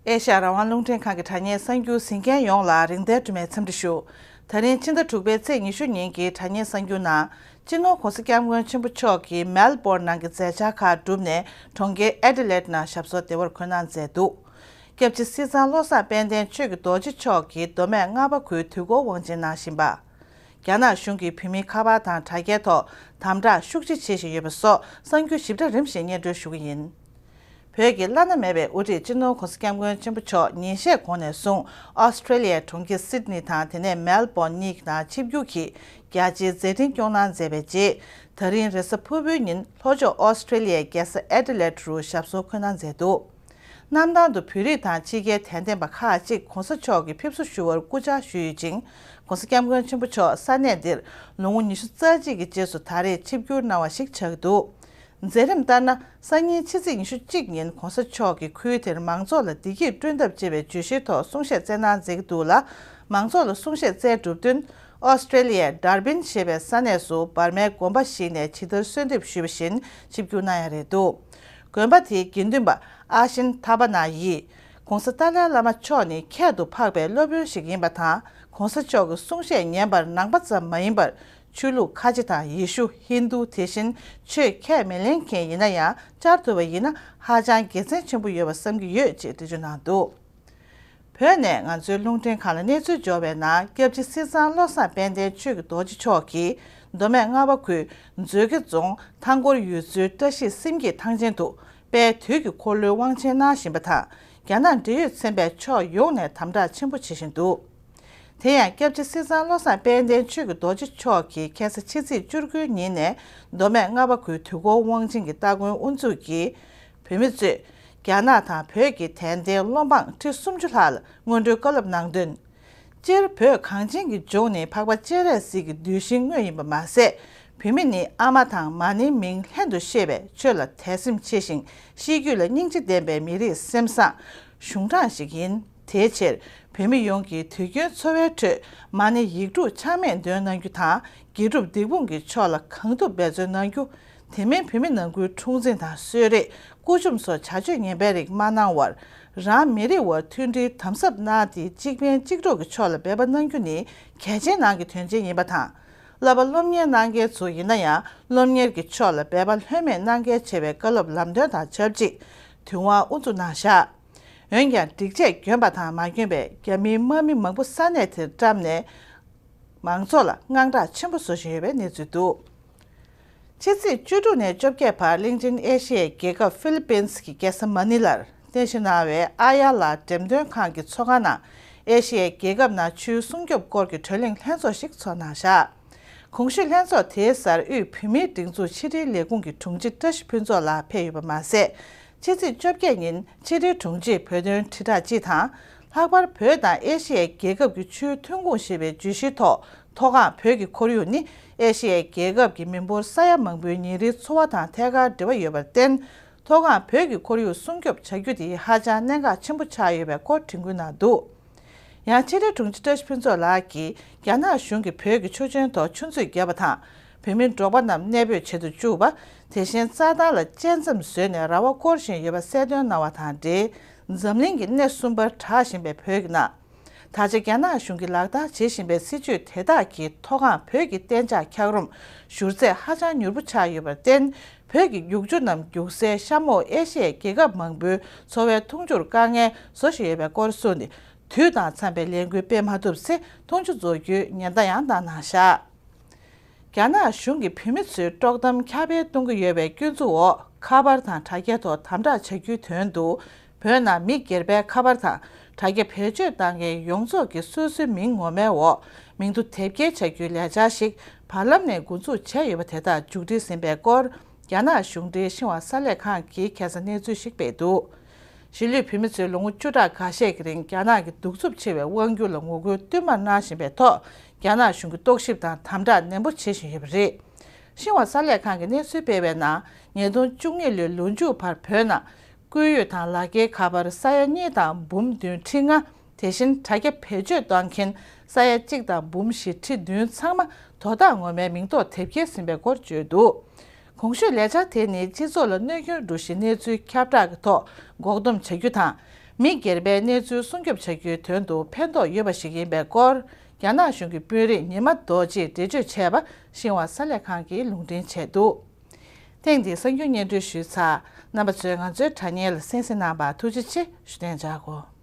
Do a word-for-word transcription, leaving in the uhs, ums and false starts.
ཨེ་ཤ་ཡ་རང་དབང་རླུང་འཕྲིན་ཁང་གི་དྲ་བརྙན་གསར་འགྱུར་གཟིགས་མཁན་ཡོངས་ལ་རིག་ལྡན་སྒྲོལ་མས་འཚམས་འདྲི་ཞུ། ད་རིང་ཕྱི་ཟླ་དྲུག་པའི་ཚེས་ཉི་ཤུ་ཉིན་གྱི་དྲ་བརྙན་གསར་འགྱུར་ནང་། སྤྱི་ནོར་༧གོང་ས་༧སྐྱབས་མགོན་ཆེན་པོ་མཆོག་གིས་མེལ་བྷོར་ནང་གི་མཛད་འཆར་ཁག་བསྒྲུབས་ནས་གྲོང་ཁྱེར་ཨེ་ཌི་ལེཌ་ནང་ཞབས་སོར་བདེ་བར་འཁོད་གནང་མཛད་འདུག་སྐྱབས་རྗེ་སྲིད་ཚང་བློ་བཟང་དཔལ་ལྡན་ཆོས་ཀྱི་རྡོ་རྗེ་མཆོག་གིས་མདོ་སྨད་རྔ་པ་ཁུལ་དུས་འཁོར་དབང་ཆེན་གནང་བཞིན་པ། རྒྱ་ནག་གཞུང་གིས་བོད་མིའི་ཁ་པར་དང་དྲ་རྒྱའི་ཐོག་དམ་དྲག་ཤུགས་ཆེ་བྱེད་བཞིན་ཡོད་པ་སོགས་གསར་འགྱུར་ཞིབ་ཕྲ་རིམ་བཞིན་སྙན་སྒྲོན་ཞུ་གི་ཡིན། བོད་ཀྱི་བླ་ན་མེད་པའི་དབུ་ཁྲིད་སྤྱི་ནོར་༧གོང་ས་༧སྐྱབས་མགོན་ཆེན་པོ་མཆོག་ཉིན་ཤས་གོང་ནས་བཟུང་ཨོ་སི་ཀྲེ་ལི་ཡའི་གྲོང་ཁྱེར་སིད་ནི་དང་དེ་ནས་མེལ་བྷོན་གཉིས་ཀྱི་ནང་ཆིབས་བསྒྱུར་གྱིས་རྒྱ་ཆེའི་མཛད་འཕྲིན་སྐྱོང་གནང་མཛད་པའི་རྗེས། ད་རིང་རེས་གཟའ་ཕུར་བུའི་ཉིན་ལྷོ་ཕྱོགས་ཨོ་སི་ཀྲེ་ལི་ཡའི་རྒྱལ་ས་ཨེ་ཌི་ལེཌ་རུ་ཞབས་སོར་འཁོད་གནང་མཛད་འདུག་གནམ་ཐང་དུ་བོད་རིགས་དང་ཕྱི་རྒྱལ་དད་ལྡན་པ་ཁག་ཅིག་༧གོང་ས་མཆོག་གི་ཕེབས་བསུ་ཞུ་བར་སྐུ་བཅར་ཞུས་ཡོད་ཅིང་། ༧གོང་ས་༧སྐྱབས་མགོན་ཆེན་པོ་མཆོག་ས་གནས་འདིར་ལོ་ངོ་ཉི་ཤུ་རྩ་གཅིག་གི་རྗེས་སུ་ད་རེས་ཆིབས་བསྒྱུར་གནང་བ་ཞིག་ཆགས་ཀྱི་འདུག་མཛད་རིམ་ལྟར་ན། སང་ཉིན་ཕྱི་ཚེས་ཉི་ཤུ་གཅིག་ཉིན་༧གོང་ས་མཆོག་གིས་ཁུལ་དེར་མང་ཚོགས་ལ་བདེ་སྐྱིད་བསྐྲུན་ཐབས་ཅེས་པའི་བརྗོད་གཞིའི་ཐོག་གསུང་བཤད་སྩལ་གནང་མཛད་ཀྱི་འདུག་ལ། མང་ཚོགས་ལ་གསུང་བཤད་སྩལ་གྲུབ་བསྟུན། ཨོ་སི་ཀྲེ་ལི་ཡའི་ཌར་བིན་ཞེས་པའི་ས་གནས་སུ་འབར་མའི་དགོན་པ་ཞིག་ནས་ཇི་ལྟར་གསོལ་འདེབས་ཞུས་པ་བཞིན་ཆིབས་བསྒྱུར་གནང་ཡ་རེད་འདུག་དགོན་པ་དེའི་དགེ་འདུན་པ་ཨ་ཤིན་ཐ་པ་ན་ཡིས། ༧གོང་ས་ཏཱ་ལའི་བླ་མ་མཆོག་ནི་ཁྱད་དུ་འཕགས་པའི་སློབ་དཔོན་ཞིག་ཡིན་པ་དང་། ༧གོང་ས་མཆོག་གི་གསུང་བཤད་ཉན་པར་ནང་པ་ཙམ་མ་ཡིན་པར། ཆོས་ལུགས་ཁ་ཆེ་དང་ཡེ་ཤུ། ཧིན་རྡུ། དེ་བཞིན་ཆོས་ཁས་མི་ལེན་མཁན་ཡིན་ན་ཡང་བཅར་ཐུབ་པ་ཡིན་ན་ཧ་ཅང་དགེ་མཚན་ཆེན་པོ་ཡོད་པ་བསམ་གྱི་ཡོད་ཅེས་འགྲེལ་བརྗོད་གནང་འདུག་བོད་ནས་ང་ཚོའི་རླུང་འཕྲིན་ཁང་ལ་གནས་ཚུལ་འབྱོར་བའི་ནང་། སྐྱབས་རྗེ་སྲིད་ཚང་བློ་བཟང་དཔལ་ལྡན་ཆོས་ཀྱི་རྡོ་རྗེ་མཆོག་གིས་མདོ་སྨད་རྔ་པ་ཁུལ་མཛོད་དགེ་རྫོང་ཐང་སྐོར་ཡུལ་ཚོའི་བཀྲ་ཤིས་གསེར་གྱི་ཐང་ཆེན་དུ་དཔལ་དུས་ཀྱི་འཁོར་ལོའི་དབང་ཆེན་གནང་བཞིན་པ་དང་། རྒྱ་ནག་འབྲེལ་ཡོད་ཚན་པས་ཕྱོགས་ཡོངས་ནས་དམ་དྲག་ཆེན་པོ་བྱེད་བཞིན་འདུག་དེ་ཡང་སྐྱབས་རྗེ་སྲིད་ཚང་བློ་བཟང་དཔལ་ལྡན་ཆོས་ཀྱི་རྡོ་རྗེ་མཆོག་གིས་ཁ་སང་ཕྱི་ཚེས་བཅུ་དགུའི་ཉིན་ནས་མདོ་སྨད་རྔ་པ་ཁུལ་དུས་འཁོར་དབང་ཆེན་གྱི་སྟ་གོན་དབུ་འཛུགས་ཀྱིས། བོད་མི་ཚོས་རྒྱ་ནག་དང་བོད་ཀྱི་དད་ལྡན་སློབ་འབངས་ཁྲི་སུམ་ཅུ་ལྷག་ལ་སྔོན་འགྲོའི་བཀའ་སློབ་གནང་དོན། སྤྱིར་བོད་གངས་ཅན་གྱི་ལྗོངས་ནི་འཕགས་པ་སྤྱན་རས་གཟིགས་ཀྱི་གདུལ་ཞིང་དངོས་ཡིན་པ་མ་ཟད། བོད་མི་ནི་ཨ་མ་དང་མ་ཎིའི་མིང་ལྷན་དུ་ཤེས་པས་ཆོས་ལ་དད་སེམས་ཆེ་ཞིང་། ཤེས་རྒྱུད་ལ་སྙིང་རྗེ་ལྡན་པའི་མི་རིགས་སེམས་བཟང་། གཞུང་དྲང་ཞིག་ཡིན། དེའི་ཕྱིར། བོད་མི་ཡོངས་ཀྱིས་དུས་རྒྱུན་འཚོ་བའི་ཁྲོད་མ་ཎི་ཡིག་དྲུག་ཆག་མེད་འདོན་གནང་རྒྱུ་དང་། དགེ་སྒྲུབ་སྡིག་སྤོང་གི་ཕྱོགས་ལ་གང་ཐུབ་འབད་བརྩོན་གནང་རྒྱུ། དེ་མིན་བོད་མི་ནང་ཁུལ་འཁྲུག་འཛིང་དང་གསོད་རེས། རྐུ་འཇོམས་སོགས་བྱ་སྤྱོད་ངན་པའི་རིགས་མ་གནང་བར། རང་མི་རིགས་དབར་མཐུན་སྒྲིལ་དམ་ཟབ་གནང་སྟེ་གཅིག་ཕན་གཅིག་གྲོགས་ཀྱི་ཕྱོགས་ལ་འབད་པ་གནང་རྒྱུ་ནི་གལ་ཆེན་ནང་གི་དོན་ཆེན་ཡིན་པ་དང་། བསླབ་པ་སློབ་གཉེར་གནང་མཁན་ཚོ་ཡིན་ན་ཡང་སློབ་གཉེར་གྱི་ཕྱོགས་ལ་འབད་པ་ལྷོད་མེད་གནང་གལ་ཆེ་བའི་བཀའ་སློབ་ལམ་སྟོན་དང་ཆབས་ཅིག་དུས་དབང་དབུ་འཛུགས་གནང་བཞག་འོན་ཀྱང་སྒྲིག་ཆས་གྱོན་པ་དང་མ་གྱོན་པའི་རྒྱ་མིའི་དམག་མི་མང་པོ་ས་གནས་དེར་བཀྲམ་ནས། མང་ཚོགས་ལ་དངངས་སྐྲག་ཆེན་པོ་བཟོ་བཞིན་ཡོད་པའི་གནས་ཚུལ་འདུག་ཕྱི་ཚེས་བཅུ་དྲུག་ནས་བཅོ་བརྒྱད་བར་གླིང་ཆེན་ཨེ་ཤི་ཡའི་རྒྱལ་ཁབ་ཧྥི་ལི་པིན་སི་གི་རྒྱལ་ས་མ་ནི་ལར་རྟེན་གཞི་གནང་བའི་ཨ་ཡ་ལ་འགྲེམས་སྟོན་ཁང་གི་ཚོགས་ཁང་ནང་ཨེ་ཤི་ཡའི་རྒྱལ་ཁབ་ནང་ཆུའི་སྲུང་སྐྱོབ་སྐོར་གྱི་གྲོས་གླེང་ལྷན་ཚོགས་ཤིག་ཚོགས་གནང་བཞག་གོང་ཞུས་ལྷན་ཚོགས་དེའི་སར་དབུས་བོད་མིའི་སྒྲིག་འཛུགས་ཕྱི་དྲིལ་ལས་ཁུངས་ཀྱི་དྲུང་ཆེ་བཀྲ་ཤིས་ཕུན་ཚོགས་ལགས་ཕེབས་ཡོད་པ་མ་ཟད། ཕྱི་ཚེས་བཅོ་བརྒྱད་ཉིན་ཕྱི་དྲིལ་དྲུང་ཆེས་བོད་དོན་དྲིལ་བསྒྲགས་སྤྱི་དང་། ལྷག་པར་བོད་དང་ཨེ་ཤི་ཡའི་རྒྱལ་ཁབ་ཀྱི་ཆུའི་ཐོན་ཁུངས་ཞེས་པའི་བརྗོད་གཞིའི་ཐོག་མཐོ་སྒང་བོད་ཀྱི་ཁོར་ཡུག་ནི་ཨེ་ཤི་ཡའི་རྒྱལ་ཁབ་ཀྱི་མི་འབོར་ས་ཡ་མང་པོའི་ཉིན་རེའི་འཚོ་བ་དང་ཐད་ཀར་འབྲེལ་བ་ཡོད་པར་བརྟེན། མཐོ་སྒང་བོད་ཀྱི་ཁོར་ཡུག་སྲུང་སྐྱོབ་བྱ་རྒྱུ་དེ་ཧ་ཅང་གནད་འགག་ཆེན་པོ་ཆགས་ཡོད་པའི་སྐོར་དྲན་སྐུལ་གནང་འདུག་ཡང་ཕྱི་དྲིལ་དྲུང་ཆེ་བཀྲ་ཤིས་ཕུན་ཚོགས་ལགས་ཀྱིས་རྒྱ་ནག་གཞུང་གིས་བོད་ཀྱི་ཆུ་ཆེན་ཐོག་ཆུ་མཛོད་བརྒྱབ་པ་དང་། བོད་མི་འབྲོག་པ་རྣམས་གནས་སྤོས་བྱེད་དུ་བཅུག་པ། དེ་བཞིན་རྩྭ་ཐང་ལ་བཅད་མཚམས་བཟོས་ནས་ར་བ་བསྐོར་བཞིན་ཡོད་པ་གསལ་སྟོན་གནང་བ་དང་འབྲེལ། འཛམ་གླིང་གི་སྣེ་གསུམ་པར་གྲགས་བཞིན་པའི་བོད་ཀྱི་ནང་། ད་ཆ་རྒྱ་ནག་གཞུང་གིས་ལག་བསྟར་བྱེད་བཞིན་པའི་སྲིད་བྱུས་དེ་དག་གིས་མཐོ་སྒང་བོད་ཀྱི་གཏན་འཇགས་འཁྱགས་རོམ་བཞུར་ཚད་ཧ་ཅང་མྱུར་པོ་ཆགས་ཡོད་པར་བརྟེན། བོད་ཀྱི་རྒྱུག་ཆུ་རྣམས་རྒྱུག་སའི་གཤམ་འོག་ཨེ་ཤི་ཡའི་རྒྱལ་ཁབ་མང་པོའི་འཚོ་བའི་འཐུང་ཆུར་དཀའ་ངལ་བཟོ་བཞིན་ཡོད་པའི་སྐོར་གསུངས་ཏེ། དུས་དང་འཚམས་པའི་ལས་འགུལ་སྤེལ་མ་ཐུབ་ཚེ་འཐུང་ཆུ་རྫོགས་རྒྱུའི་ཉེན་བརྡ་ཡང་བཏང་གནང་བཞག་རྒྱ་ནག་གཞུང་གིས་བོད་མི་ཚོའི་དཀྲོག་གཏམ་ཁྱབ་སྤེལ་གཏོང་གི་ཡོད་པའི་སྐྱོན་འཛུགས་འོག་ཁ་པར་དང་དྲ་རྒྱའི་ཐོག་དམ་དྲག་བྱ་རྒྱུའི་དོན་དུ། བོད་ནང་མི་སྒེར་པའི་ཁ་པར་དང་དྲ་རྒྱ་བེད་སྤྱོད་གཏང་མཁན་ཡོངས་རྫོགས་ཀྱི་སོ་སོའི་མིང་ངོ་མའི་འོག་མིང་ཐོ་དེབ་སྐྱེལ་བྱ་རྒྱུའི་ལས་འཆར་ཞིག་བར་ལམ་ནས་འགོ་འཛུགས་བྱས་ཡོད་པ་དེ་དག་མཇུག་སྒྲིལ་ཟིན་པའི་སྐོར། རྒྱ་ནག་གཞུང་འབྲེལ་ཤིན་ཧྭ་གསར་ལས་ཁང་གིས་ཁ་སང་གནས་ཚུལ་ཞིག་སྤེལ་འདུག་གཞིས་ལུས་བོད་མི་ཚོས་ལོ་ངོ་བཅུ་ཕྲག་འགའ་ཤས་ཀྱི་རིང་རྒྱ་ནག་གི་གདུག་རྩུབ་ཆེ་བའི་དབང་སྒྱུར་ལ་ངོ་རྒོལ་བསྟུད་མར་གནང་བཞིན་པའི་ཐོག་རྒྱ་ནག་གཞུང་གིས་རྟོག་ཞིབ་དང་དམ་དྲག་ནན་པོ་བྱེད་བཞིན་ཡོད་པ་རེད། ཤིན་ཧྭ་གསར་ལས་ཁང་གིས་གནས་ཚུལ་སྤེལ་བའི་ནང་ཉིས་སྟོང་བཅུ་གཉིས་ལོའི་ལོ་མཇུག་བར་བོད་ནང་བཀོད་ཡོད་དང་ལག་འཁྱེར་ཁ་པར་ས་ཡ་གཉིས་དང་འབུམ་བདུན་ཁྲི་ལྔ། དེ་བཞིན་དྲ་རྒྱ་བེད་སྤྱོད་གཏོང་མཁན་ས་ཡ་གཅིག་དང་འབུམ་བཞི་ཁྲི་བདུན་ཚང་མ་དོ་བདག་ངོ་མའི་མིང་ཐོ་དེབ་སྐྱེལ་ཟིན་པའི་སྐོར་བརྗོད་འདུག་གོང་ཞུས་ལས་འཆར་དེ་ནི་སྤྱི་ཚོགས་ལ་གནོད་སྐྱོན་འགྲོ་གཞིའི་གནས་ཚུལ་ཁྱབ་བསྒྲགས་ཀྱི་ཐོག་འགོག་སྡོམ་བྱ་རྒྱུ་དང་ མི་སྒེར་པའི་གནས་ཚུལ་སྲུང་སྐྱོབ་བྱ་རྒྱུའི་དོན་དུ་ཕན་ཐོགས་ཡོད་པ་ཞིག་ཡིན་པའི་སྐོར། རྒྱ་ནག་གཞུང་གི་དཔོན་རིགས་ཉི་མ་རྡོ་རྗེས་འགྲེལ་བརྗོད་བྱས་པ་ཤིན་ཧྭ་གསར་ལས་ཁང་གིས་ལུང་འདྲེན་བྱས་འདུག་ཐེངས་འདིའི་གསར་འགྱུར་སྙན་སྒྲོན་ཞུས་ཚར། རྣམ་པ་ཚོས་ང་ཚོའི་དྲ་བརྙན་ལ་གསན་གཟིགས་གནང་བར་ཐུགས་རྗེ་ཆེ་ཞུ་གཏན་འཇགས་གོ།